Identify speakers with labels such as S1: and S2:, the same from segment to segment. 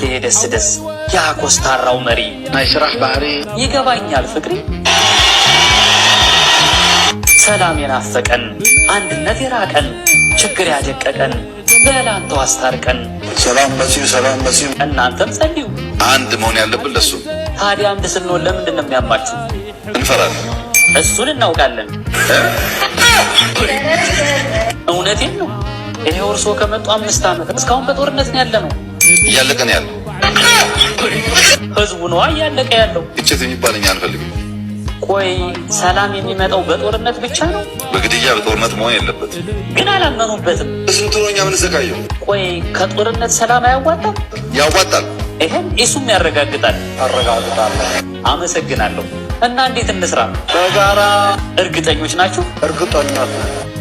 S1: የደስ ደስ ያ ኮስታራው መሪ
S2: ናይ ስራሕ ባህሪ
S1: ይገባኛል ፍቅሬ። ሰላም የናፈቀን፣ አንድነት የራቀን፣ ችግር ያደቀቀን በላንተው አስታርቀን።
S3: ሰላም መሲሁ፣ ሰላም መሲሁ።
S1: እናንተም ጸልዩ።
S3: አንድ መሆን ያለብን ለሱ።
S1: ታዲያ አንድ ስንሆን ለምንድን ነው የሚያማችሁ?
S3: እንፈራለን።
S1: እሱን እናውቃለን። እውነቴን ነው። ይሄ እርሶ ከመጡ 5 ዓመት እስካሁን በጦርነት ነው ያለ ነው።
S3: እያለቀ ነው ያለው።
S1: ህዝቡ ነዋ እያለቀ ያለው።
S3: ግጭት የሚባል እኛ አንፈልግም።
S1: ቆይ ሰላም የሚመጣው በጦርነት ብቻ ነው?
S3: በግድያ በጦርነት መሆን የለበትም።
S1: ግን አላመኑበትም።
S3: ስንቱ ነው እኛ የምንሰቃየው?
S1: ቆይ ከጦርነት ሰላም አያዋጣም?
S3: ያዋጣል።
S1: ይሄን ኢሱም ያረጋግጣል።
S2: አረጋግጣለሁ።
S1: አመሰግናለሁ። እና እንዴት እንስራ?
S2: በጋራ።
S1: እርግጠኞች ናችሁ?
S2: እርግጠኞች ነን።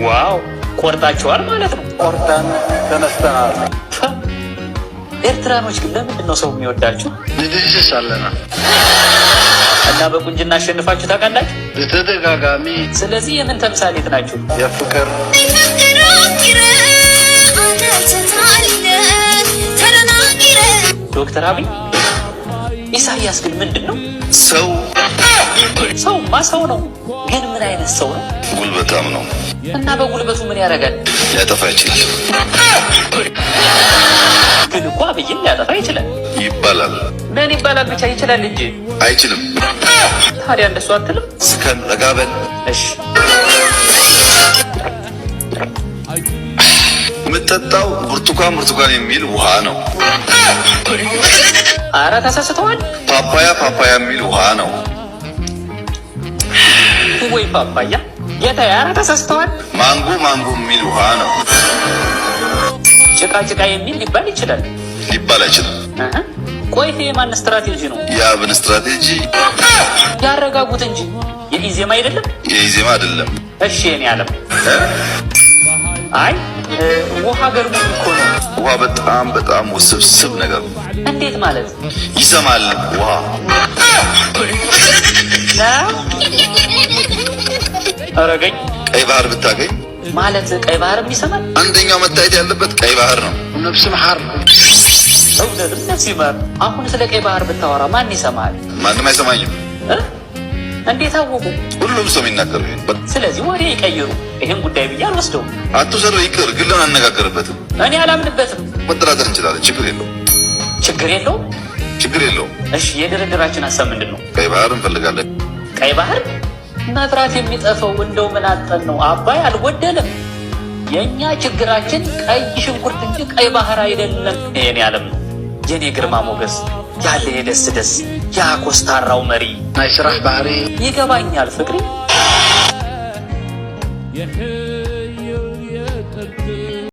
S1: Wow፣ ቆርጣችኋል ማለት ነው።
S2: ቆርጠን ተነስተናል።
S1: ኤርትራኖች ግን ለምንድን ነው ሰው የሚወዳችሁ?
S2: ንድስስ ኣለና።
S1: እና በቁንጅና አሸንፋችሁ ታውቃላችሁ?
S2: ብተደጋጋሚ።
S1: ስለዚህ የምን ተምሳሌት ናችሁ?
S2: የፍቅር።
S1: ዶክተር አብይ፣ ኢሳያስ ግን ምንድን ነው?
S3: ሰው።
S1: ሰውማ ሰው ነው፣ ግን ምን አይነት ሰው ነው?
S3: ጉልበታም ነው።
S1: እና በጉልበቱ ምን ያደርጋል?
S3: ሊያጠፋ ይችላል።
S1: ግን እኮ አብይን ሊያጠፋ ይችላል።
S3: ይባላል።
S1: ምን ይባላል? ብቻ ይችላል እንጂ።
S3: አይችልም።
S1: ታዲያ እንደሱ አትልም?
S3: ስከን፣ ረጋ በል።
S1: እሺ።
S3: የምጠጣው ብርቱካን ብርቱካን የሚል ውሃ ነው።
S1: አረ ተሳስተዋል።
S3: ፓፓያ ፓፓያ የሚል ውሃ ነው።
S1: ወይ ፓፓያ ጌታ፣ አረ ተሳስተዋል።
S3: ማንጎ ማንጎ የሚል ውሃ ነው።
S1: ጭቃ ጭቃ የሚል ሊባል ይችላል።
S3: ሊባል አይችልም።
S1: እህ። ቆይ ይሄ የማን ስትራቴጂ ነው?
S3: የአብን ስትራቴጂ።
S1: ያረጋጉት እንጂ የኢዜማ አይደለም።
S3: የኢዜማ አይደለም።
S1: እሺ የኔ ዓለም። አይ ውሃ ገርሞ እኮ ነው።
S3: ውሃ በጣም በጣም ውስብስብ ነገር ነው።
S1: እንዴት ማለት?
S3: ይሰማል ውሃ።
S1: ነው? አረገኝ።
S3: ቀይ ባህር ብታገኝ
S1: ማለት ቀይ ባህርም ይሰማል።
S3: አንደኛው መታየት ያለበት ቀይ ባህር ነው።
S2: ነብሲ መሓር።
S1: እውነትም ነፍስ ይማር። አሁን ስለ ቀይ ባህር ብታወራ ማን ይሰማል?
S3: ማንም አይሰማኝም።
S1: እ? እንዴት አወቁ?
S3: ሁሉም ሰው የሚናገረው ይሄን።
S1: ስለዚህ ወሬ ይቀይሩ። ይህን ጉዳይ ብዬ አልወስደውም።
S3: አትውሰደው ይቅር፣ ግን ለምን አነጋገርበትም?
S1: እኔ አላምንበትም።
S3: መደራደር እንችላለን። ችግር የለውም።
S1: ችግር የለውም።
S3: ችግር የለውም።
S1: እሺ የድርድራችን ሀሳብ ምንድን ነው?
S3: ቀይ ባህር እንፈልጋለን።
S1: ቀይ ባህር መብራት የሚጠፈው እንደው ምን አጠን ነው? አባይ አልጎደለም። የእኛ ችግራችን ቀይ ሽንኩርት እንጂ ቀይ ባህር አይደለም። የኔ ዓለም ነው የኔ ግርማ ሞገስ ያለ የደስ ደስ ያ ኮስታራው መሪ
S2: ናይ ስራሕ ባህሪ
S1: ይገባኛል ፍቅሬ።
S4: የሕይል የጥርት